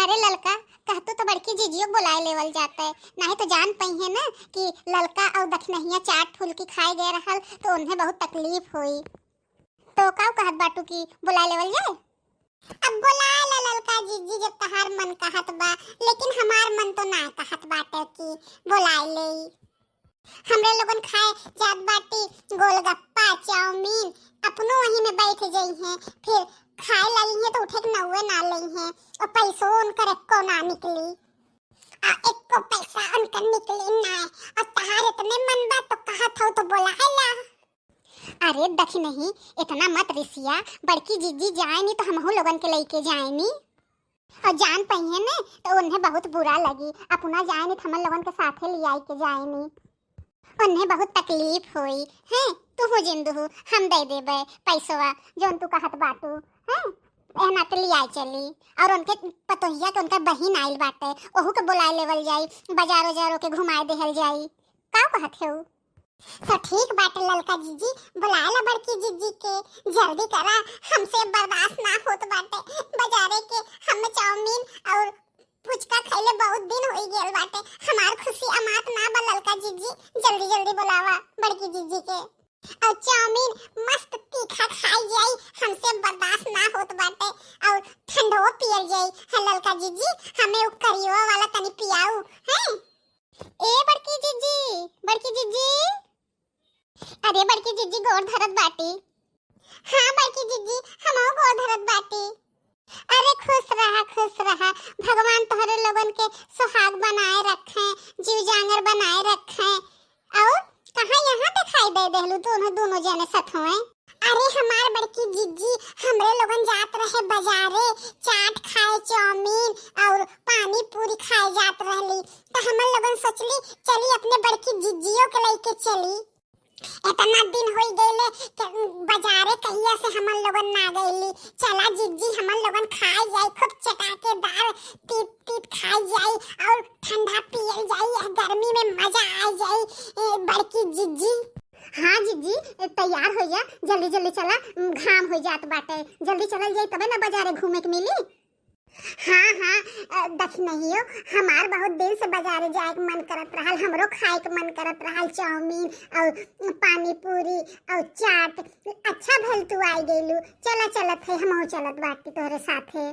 अरे ललका, कहतो तो बड़की जीजियो बुलाए लेवल जाता है, नहीं तो जान पई है ना कि ललका और दखनहिया चाट फुल्की खाए गए रहल तो उन्हें बहुत तकलीफ हुई। तो का कहत बाटू की बुला लेवल जाए? अब बुला ला ललका जीजी जब तहार मन कहत बा, लेकिन हमार मन तो ना कहत बाटे कि बुलाए ले। हमरे लोगन खाए जात बाटी गोलगप्पा चाउमीन, अपनो वहीं में बैठ जाई हैं, फिर खाए लगी हैं तो उठे के नौवे ना लई हैं और पैसो उनकर एको ना निकली। आ एको पैसा उनकर निकली ना और तहार इतने मन बा तो कहत हो तो बोला ला। अरे दखी नहीं, इतना मत रिसिया, बड़की जीजी जाए नी तो हमहू लोगन के लेके जाए नी और जान पई है ने तो उन्हें बहुत बुरा लगी। अपना जाए नी तो हमन लोगन के साथे लियाई के जाए नी, उन्हें बहुत तकलीफ हुई है। तू हो जिंदू हो, हम दे देबे पैसवा जोन तू कहत बाटू हैं, एहना के लियाई चली। और उनके पतोहिया के उनका बहिन आइल बाटे, ओहू के बुलाए लेवल जाई, बाजार उजारो के घुमाए देहल जाई। का कहत है? तो ठीक बाटे ललका जीजी, बुलाए ला बड़की जीजी के, जल्दी करा, हमसे बर्दाश्त ना होत बाटे बाजारे के। हम चाउमीन और पुचका खैले बहुत दिन हो गेल बाटे, हमार खुशी अमात ना बा। ललका जीजी जल्दी जल्दी बुलावा बड़की जीजी के और चाउमीन मस्त तीखा खाई जाई, हमसे बर्दाश्त ना होत बाटे। और ठंडो पियल जाई है ललका जीजी, हमें उ करियो वाला तनी पियाऊ हैं। ए बड़की जीजी, बड़की जीजी, अरे बड़की जीजी गोड़ धरत बाटी। हाँ बड़की जीजी, हमहू गोड़ धरत बाटी। अरे खुश रहा, खुश रहा, भगवान तोहरे लोगन के सुहाग बनाए रखे, जीव जांगर बनाए रखे। और कहाँ यहाँ दिखाई दे देहलू दोनों दोनों जने सथवे? अरे हमार बड़की जीजी, हमरे लोगन जात रहे बाजारे चाट खाए, चाउमीन और पानी पूरी खाए जात रहली, तो हमन लोगन सोचली चली अपने बड़की जीजियों के लेके चली। इतना दिन हो गईले कि बाजारे कहिया से हमन लोगन ना गईली। चला जीजी हमन लोगन खाए जाई, खूब चटाकेदार तीत तीत खाए जाई और ठंडा पियल जाई, गर्मी में मजा आ जाई। ए, बड़की जीजी। हाँ जीजी, तैयार हो जा, जल्दी जल्दी चला, घाम हो जात बाटे, जल्दी चलल जाई तबे ना बाजारे घूमे के मिली। हाँ हाँ, दख नहीं हो, हमार बहुत दिन से बाजारे जाए के मन करत रहल, हमरो खाए के मन करत रहल चाउमीन और पानी पूरी और चाट। अच्छा भइल तू आई गइलू, चला चलत है, हमहू चलत बाटी तोहरे साथे।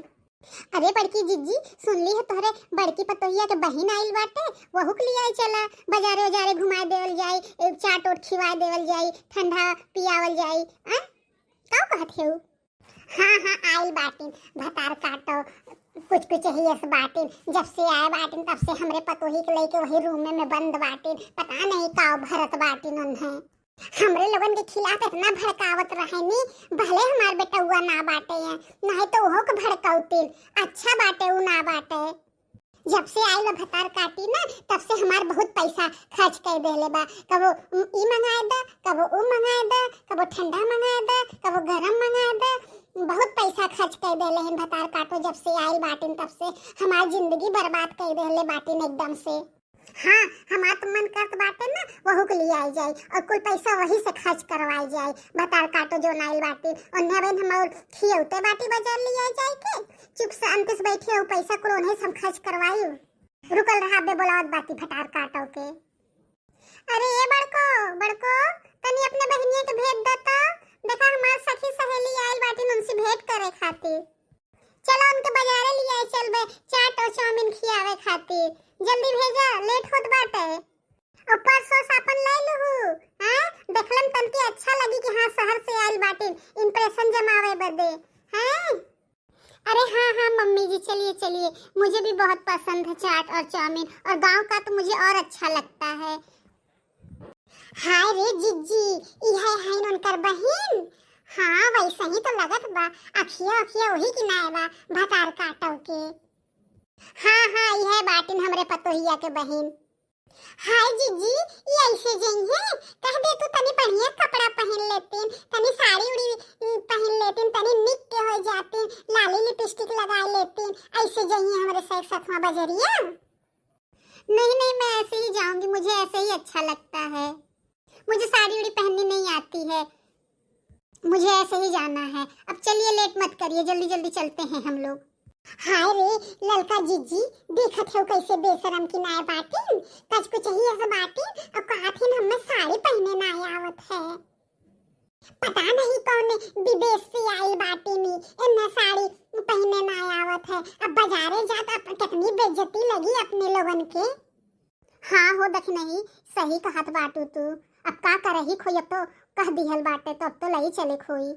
अरे बड़की जीजी, सुनली है तोहरे बड़की पतोहिया के बहिन आइल बाटे, वहू के लियाई चला, बाजारे उजारे घुमा देवल जाई, चाट उट खिवा देवल जाई, ठंडा पियावल जाई। आ का कहत है? हाँ हाँ आइल बाटिन, भतार काटो कुछ कुछ ही ऐसे बाटिन, जब से आए बाटिन तब से हमरे पतोही के लेके वही रूम में बंद बाटिन, पता नहीं का भरत बाटिन उन्हें। हमरे लोगन के खिलाफ इतना भड़कावत रहे नी, भले हमार बेटा हुआ ना बाटे हैं, नहीं तो ओहो के भड़कौतिन, अच्छा बाटे उ ना बाटे। जब से आइल भतार काटी ना तब से हमार बहुत पैसा खर्च कर देले बा, कबो ई मंगाए दा, कबो उ मंगाए दा, कबो ठंडा मंगाए दा, कबो गरम मंगाए दा, बहुत पैसा खर्च कर देले हन भतार काटो। जब से आइल बाटिन तब से हमार जिंदगी बर्बाद कर देले बाटिन एकदम से। हाँ हमार तो मन करत बाटे ना वहू के लिए आई जाए और कुल पैसा वही से खर्च करवाई जाए भतार काटो जो नाइल बाटी, उन्हें बहन हम और खियौते बाटी बाजार ले आई जाए के चुप से अंत से बैठे हो, पैसा कुल उन्हें से हम खर्च करवाई। रुकल रहा बे बोलावत बाटी भतार काटो के। अरे ए बड़को बड़को, तनी अपने बहनिया के भेज दो तो, देखा हमार सखी सहेली आइल बाटी उनसे भेंट करे खातिर। चलो उनके बाजारे ले आए चलबे चाट और चाउमीन खियावे खातिर, जल्दी भेजा लेट होत बाटे। और परसों सापन ले लूहू, हां देखलम तनके अच्छा लगी कि हां शहर से आइल बाटी इंप्रेशन जमावे बदे। हैं अरे हाँ हाँ मम्मी जी चलिए चलिए, मुझे भी बहुत पसंद है चाट और चाउमीन, और गांव का तो मुझे और अच्छा लगता है। हाय रे जिज्जी, ई है हईन उनकर बहिन। हाँ वैसे ही तो लगत बा, अखिया अखिया वही की नाय बा भतार काटव के। हाँ हाँ यह बाटिन हमरे पतोहिया के बहिन। हाय जीजी, ये ऐसे जई है, कह दे तू तनी बढ़िया कपड़ा पहन लेतीन, तनी साड़ी उड़ी पहन लेतीन, तनी निक के हो जातीन, लाली लिपस्टिक लगा लेतीन, ऐसे जई है हमरे साथ सथवा बजरिया। नहीं नहीं मैं ऐसे ही जाऊंगी, मुझे ऐसे ही अच्छा लगता है, मुझे साड़ी उड़ी पहननी नहीं आती है, मुझे ऐसे ही जाना है। अब चलिए लेट मत करिए, जल्दी जल्दी चलते हैं हम लोग। हाय रे ललका जीजी, देखत हो कैसे बेशरम की नाय बाटिन, कच कुछ ही ऐसे बाटिन और कहत हिन हमें साड़ी पहने ना आवत है। पता नहीं कौन विदेश से आइल बाटिनी, इन्ना साड़ी पहने ना आवत है। अब बाजारे जात अब कितनी बेइज्जती लगी अपने लोगन के। हाँ हो देख नहीं, सही कहत बाटू तू। अब का करही खोई, अब तो कह दिहल बाटे तो अब तो लई चले खोई।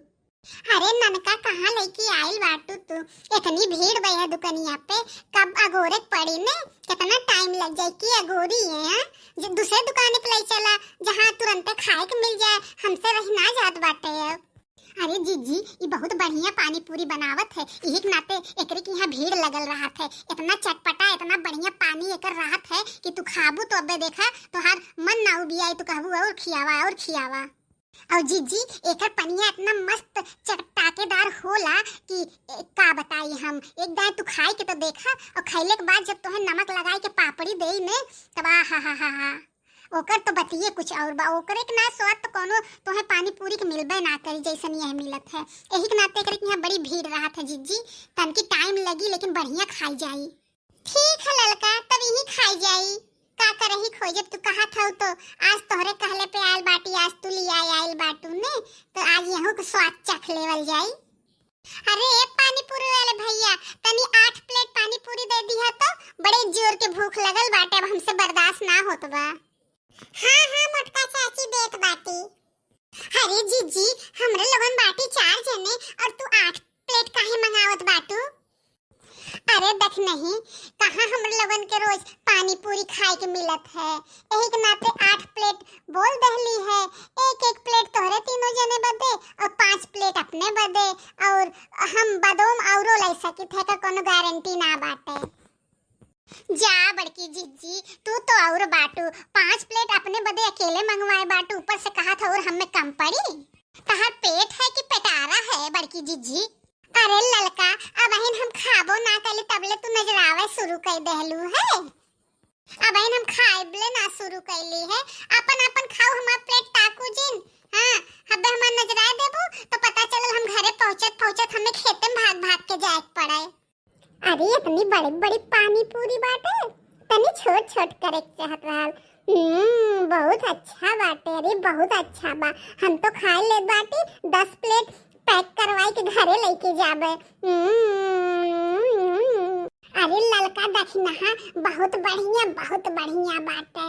अरे ननका कहाँ लेके आइल बाटू तू, इतनी भीड़ बई है दुकनिया पे, कब अगोरे पड़ी ने, कितना टाइम लग जाए की अगोरी है। हाँ? जो दूसरे दुकान पे ले चला जहाँ तुरंत खाए के मिल जाए, हमसे रही ना जात बाटे अब। अरे जीजी ये बहुत बढ़िया पानी पूरी बनावत है, यही के नाते एकरे के यहाँ भीड़ लगल रहा है। इतना चटपटा इतना बढ़िया पानी एकर रहत है कि तू खाबू तो अबे देखा तोहार मन ना उबियाई, तू कहबू और खियावा और खियावा। और जीजी एकर पनिया इतना मस्त चटटाकेदार होला कि का बताई हम। एक दाए तू खाए के तो देखा, और खैले के बाद जब तोहे नमक लगाई के पापड़ी देई ने तब आ हा हा हा हा, ओकर तो बतिए कुछ और बा। ओकरे के ना स्वाद तो कोनो तोहे पानी पूरी के मिलबे ना करी जैसन यह मिलत है। एही के नाते एकरे के यहाँ बड़ी भीड़ रहत है जीजी, तनकी टाइम लगी लेकिन बढ़िया खाई जाई। ठीक है ललका, तब यही खाई जाई, का करही खोई। जब तू कहा था तो आज तोहरे कहले पे आयल बाटी, आज तू लिया आयल बाटू ने, तो आज यहू के स्वाद चख लेवल जाई। अरे ए पानी पूरी वाले भैया, तनी 8 प्लेट पानी पूरी दे दिया तो बड़े जोर के भूख लगल बाटे, अब हमसे बर्दाश्त ना होत बा। हाँ हाँ मोटका चाची देत बाटी। अरे जीजी हमरे लोगन बाटी 4 जने और तू 8 प्लेट काहे मंगावत बाटू? अरे देख नहीं, कहाँ हमरे लोगन के रोज पानी पूरी खाए के मिलत है, यही के नाते 8 प्लेट बोल दहली है। एक एक प्लेट तोहरे तीनों जने बदे और 5 प्लेट अपने बदे, और हम बदोम औरो ले सकित है का कोनो गारंटी ना बाटे। जा बड़की जीजी तू तो और बाटू, 5 प्लेट अपने बदे अकेले मंगवाए बाटू, ऊपर से कहा था और हमें कम पड़ी। तहार पेट है कि पेटारा है बड़की जीजी? अरे ललका अब अहिन हम खाबो ना कली तबले तू नजरावे शुरू कर देहलू है। अब अहिन हम खाइबले ना शुरू कैली है, अपन अपन खाओ हमार प्लेट ताकू जिन। हाँ हबे हमार नजराए देबू तो पता चलल हम घरे पहुंचत पहुंचत हमें खेते में भाग भाग के जाए पड़े। अरे इतनी बड़ी बड़ी पानी पूरी बाटे, तनी छोट छोट करे चाहत रहल। बहुत अच्छा बाटे, अरे बहुत अच्छा बा, हम तो खाए ले बाटी 10 प्लेट पैक करवाई के घरे लेके जाबे। अरे ललका दखना बहुत बढ़िया बहुत बढ़िया बाटे।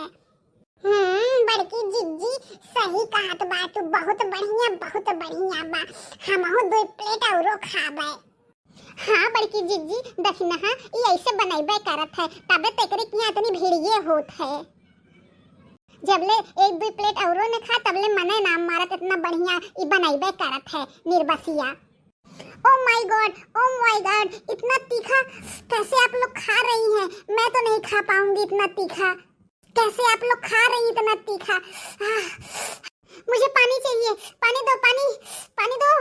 बड़की जिज्जी सही कहत बाटू, बहुत बढ़िया बा, हमहू 2 प्लेट औरो खाबे। हाँ बड़की जिज्जी दखना ये ऐसे बनैबे करत है तबे तेकरे के यहाँ इतनी भीड़िए होत है। जबले 1-2 प्लेट औरो न खा तबले मने नाम मारत, इतना बढ़िया ये बनैबे करत है निर्बसिया। ओ my God, oh my God, इतना तीखा कैसे आप लोग खा रही हैं? मैं तो नहीं खा पाऊंगी इतना तीखा, कैसे आप लोग खा रही इतना तीखा? मुझे पानी चाहिए, पानी दो, पानी पानी दो।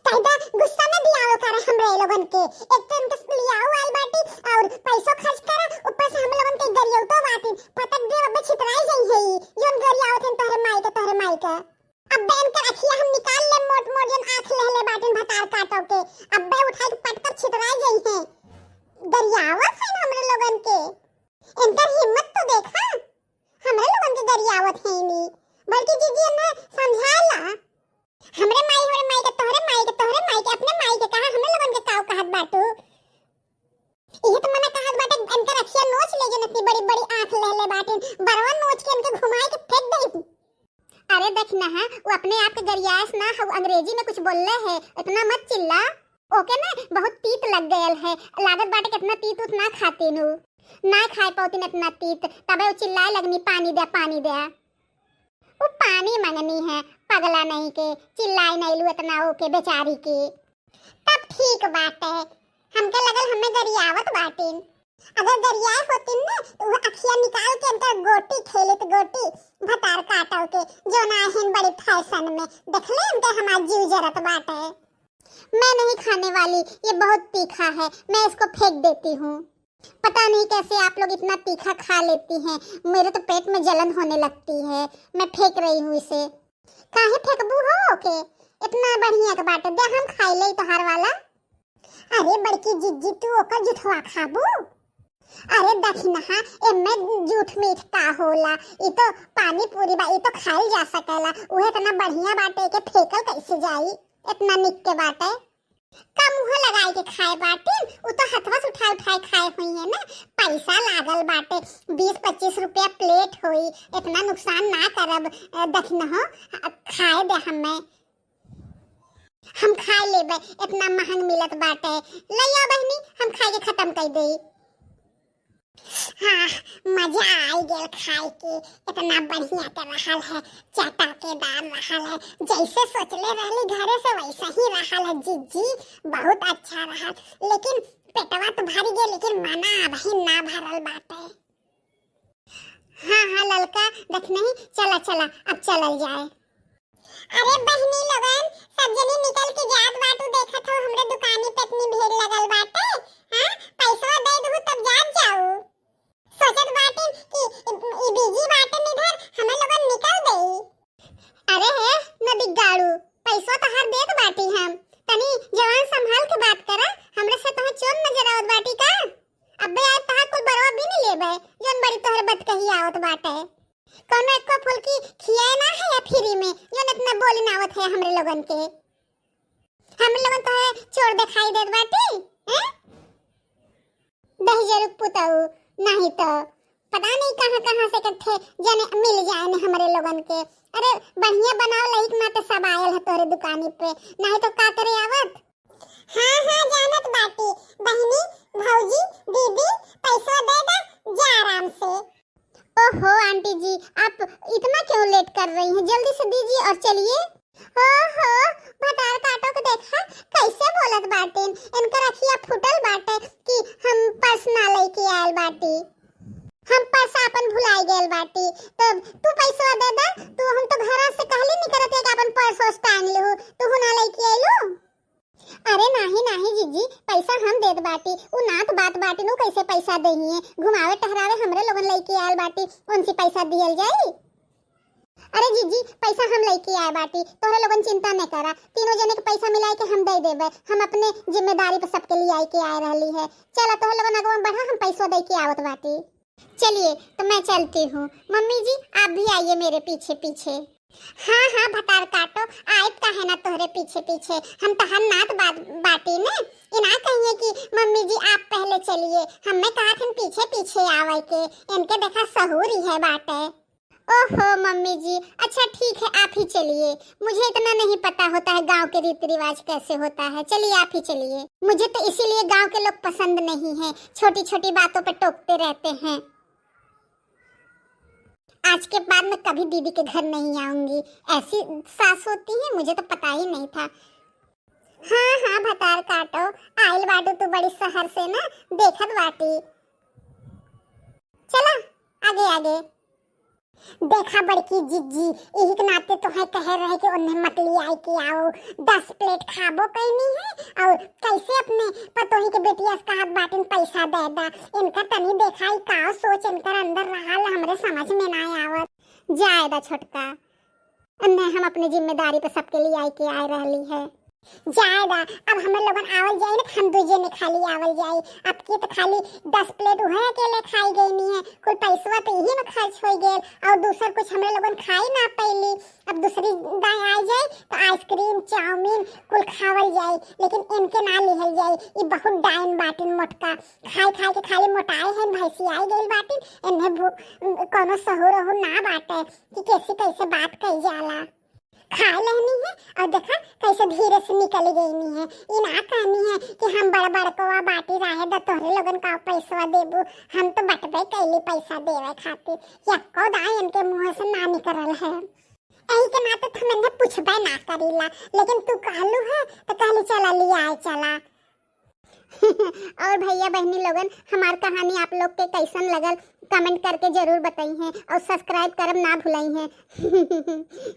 कायदा गुस्सा न दियाओ करे हमरे लोगन के, एक तो इनके लियाओ आइल बाटी और पैसो खर्च करा, ऊपर से हम लोगन के गरियौतो बाटी, पतक दे अबे छितराई जाई है जोन गरियावत हन तोहरे माई के, तोहरे माई के। अब बैन कर अखिया हम निकाल ले मोट मोट जोन आंख ले ले बाटिन भतार काटो के, अबे उठाई के पटकब छितराई जाई है। गरियावत हन हमरे लोगन के, इनकर हिम्मत तो देखा, हमरे लोगन के गरियावत है नी। बल्कि जीजी ने समझाला हमरे माई हमरे माई के तोहरे माई के तोहरे माई के अपने माई के कहा हमरे लोगन के काव कहत बाटू। इहे तो मना कहत बाटे इनकर अखिया नोच ले जन इतनी बड़ी बड़ी आंख ले ले बाटिन, बरवा नोच के इनके घुमाए के फेंक दे। अरे देख ना है वो अपने आप के गरियास ना है, अंग्रेजी में कुछ बोलले है, इतना मत चिल्ला। ओके ना बहुत तीत लग गयल है, लागत बाटे कितना तीत उत ना खाती नु, ना खाए पाती इतना तीत, तबे वो चिल्लाए लगनी पानी दे पानी दे। वो पानी मंगनी है पगला नहीं के, चिल्लाए नहीं लू इतना ओके बेचारी के। तब ठीक बाटे, हमके लगल हमें गरियावत बाटिन, अगर गरियाए होतिन ना तो वो अखिया निकाल के अंतर गोटी खेलित गोटी भतार काटो के, जो ना हिन बड़ी फैशन में देखले इनके हमार जीव जरत बाटे। मैं नहीं खाने वाली, ये बहुत तीखा है, मैं इसको फेंक देती हूँ। पता नहीं कैसे आप लोग इतना तीखा खा लेती हैं, मेरे तो पेट में जलन होने लगती है, मैं फेंक रही हूँ इसे। काहे फेंकबू हो के, इतना बढ़िया के बाटे दे हम खाई ले तोहार वाला। अरे बड़की जिज्जी, तू ओकर जुठवा खाबू? अरे दखिनहा, एमे जूठ मीठ का होला? ई तो पानी पूरी बा, ई तो खाइल जा सकेला। उहे इतना बढ़िया बाटे के फेकल कैसे जाई? इतना निक के बाटे का मुंह लगाई के खाए बाटे? उ तो हथवा से उठाए उठाए खाए हुई है ना। पैसा लागल बाटे, 20-25 रुपया प्लेट होई। इतना नुकसान ना करब। दखिनहो, खाए दे हमें, हम खा लेबे। इतना महंग मिलत बाटे। लइया बहनी, हम खाए के खत्म कर देई। हाँ, मजा आई गेल खाए के। इतना बढ़िया के रहल है, चटाकेदार रहल है। जैसे सोचले रहली घरे से, वैसा ही रहल है जीजी। बहुत अच्छा रहल, लेकिन पेटवा तो भरी गेल, लेकिन मना अभी ना भरल बाटे। हाँ हाँ, ललका देख नहीं, चला चला, अब चलल जाए। अरे बहनी लोगन, सब जनी निकल के जात बाटू। देखत हो, हमरे दुकानी पे इतनी भीड़ लगल बाटे। हां, पैसा दे दहु तब जात जाऊ। सोचत बाटे कि ई बिजी बाटे इधर, हमें लोगन निकल देई। अरे हे नदी गाड़ू, पैसा तो हर देत बाटी हम। तनी जवान संभाल के बात करा हमरे से। तोहे चोर नजर आवत बाटी का? अबे आए तहार कुल बरवा भी नहीं लेबे, जौन बड़ी तोहर बत कही आवत बाटे। कोनो एको फुलकी खियाए ना है या फ्री में, जौन इतना बोली ना आवत है हमरे लोगन के? हमरे लोगन तो है चोर दिखाई देत बाटी हैं? दही जरूर पुताऊ, नहीं तो पता नहीं कहाँ कहाँ से इकट्ठे जने मिल जाए ने हमरे लोगन के। अरे बढ़िया बनाओ लइक ना ते सब आयल है तोरे दुकानी पे, नहीं तो का करे आवत? हाँ हाँ, जानत बाटी बहनी, भौजी, दीदी, पैसा दे दा, जा आराम से। ओहो आंटी जी, आप इतना क्यों लेट कर रही हैं? जल्दी से दीजिए और चलिए। ओहो भतार काटो के देखा कैसे बोलत बाटे। इनकर अखिया फुटल बाटे कि हम पर्स ना लेके आयल बाटी, हम पर्स अपन भुलाई गेल बाटी। तो तू पैसा दे दा तू। हम तो घरा से कहली नहीं करत है कि अपन पर्स उर्स टांग लेहु, तू ना लेके आइलू। अरे नाही नाही जीजी, पैसा हम देत बाटी। उ नात बात बाटी नु, कैसे पैसा देहिए? घुमावे टहरावे हमरे लोगन लेके आयल बाटी, उनसे पैसा दियल जाई? अरे जीजी, पैसा हम लेके आए बाटी, तोहरे लोगन चिंता न करा। तीनों जने के पैसा मिलाई के हम दे देबे। हम अपने जिम्मेदारी पर सबके लिए आई के आए रहली है। चला तोहरे लोगन अगवा बढ़ा, हम पैसो दे के आवत बाटी। चलिए तो मैं चलती हूँ। मम्मी जी, आप भी आइए मेरे पीछे पीछे। हाँ हाँ भतार काटो, आयत का है ना तोहरे पीछे पीछे। हम तहर नात बात बाटी ने, इना कहिए कि मम्मी जी आप पहले चलिए। हमने कहा था पीछे पीछे आवे के, इनके देखा सहूरी है बाटे। ओहो मम्मी जी, अच्छा ठीक है, आप ही चलिए। मुझे इतना नहीं पता होता है गांव के रीति रिवाज कैसे होता है। चलिए आप ही चलिए। मुझे तो इसीलिए गांव के लोग पसंद नहीं है, छोटी छोटी बातों पे टोकते रहते हैं। आज के बाद मैं कभी दीदी के घर नहीं आऊंगी। ऐसी सास होती है, मुझे तो पता ही नहीं था। हाँ हाँ भतार काटो, आइल बाटू तू बड़ी शहर से ना, देखत बाटी। चला आगे आगे। देखा बड़की जिज्जी, यही के नाते तो है कह रहे कि उन्हें मत ले आई के आओ। 10 प्लेट खाबो कहनी है और कैसे अपने पतोही के बेटिया से कहत बाटिन पैसा दे दा। इनका तनी देखा का सोच इनकर अंदर रहा, हमरे समझ में ना आवत। जाएदा छोटका, अन्ने हम अपने जिम्मेदारी पे सबके लिए आई के आए रहली है। जाएगा अब हमें लोगन आवल जाए ना, हम दूजे ने खाली आवल जाए। अब की तो खाली 10 प्लेट उहे अकेले खाई गई नहीं है, कुल पैसवा तो यही में खर्च हो गेल और दूसर कुछ हमें लोगन खाई ना पैली। अब दूसरी दाएं आ जाए तो आइसक्रीम चाउमीन कुल खावल जाए, लेकिन इनके ना लिहल जाए। ये बहुत डाइन बाटिन, मोटका खाई खाई के खाली मोटाए हैं, भैंसी आई गइल बाटिन। इन्हें कोनो सहूर वहूर ना बाटे कि कैसे कैसे बात कही जाला। खा लेनी है और देखा कैसे धीरे से निकल गई है। इ ना कहनी है कि हम बड़ बड़कवा बाटी रहे द तोहरे लोगन का पैसा देबू, हम तो बटबे कैली पैसा देवे खातिर। यक्को दा इनके मुंह से ना निकलल है। एही के नाते तो हमने पूछबे ना करीला, लेकिन तू कहलू है तो कहली चला लिया आए चला। और भैया बहनी लोगन, हमार कहानी आप लोग के कैसन लगल कमेंट करके जरूर बताई हैं और सब्सक्राइब करब ना भुलाई हैं।